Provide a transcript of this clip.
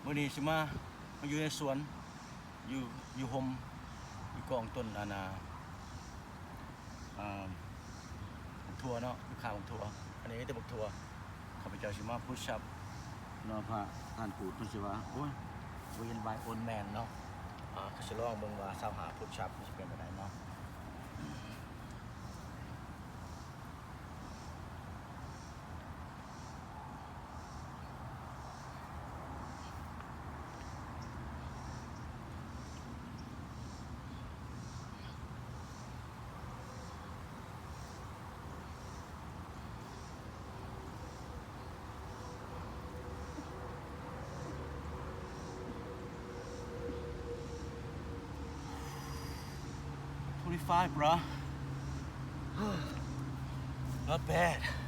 ມື້ນີ້ຊິມາ ມາຢູ່ໃນສວນ ຢູ່ ຢູ່ຮົ່ມ ຢູ່ກອງຕົ້ນອັນນ່າ ອ່າ ບັກຖົ່ວເນາະ ຢູ່ຂ້າງບັກຖົ່ວ ອັນນີ້ມີແຕ່ບັກຖົ່ວ. ຂ້າພະເຈົ້າຊິມາພຸດຊັບເນາະ ພະທ່ານກູດເພິ່ນຊິວ່າ ໂອ້ຍ Win by Old Man ເນາະ ອ່າ ກໍຊິລອງເບິ່ງວ່າຊາວຫ້າພຸດຊັບມັນຊິເປັນແບບໃດເນາະ. Twenty-five, bro. Not bad.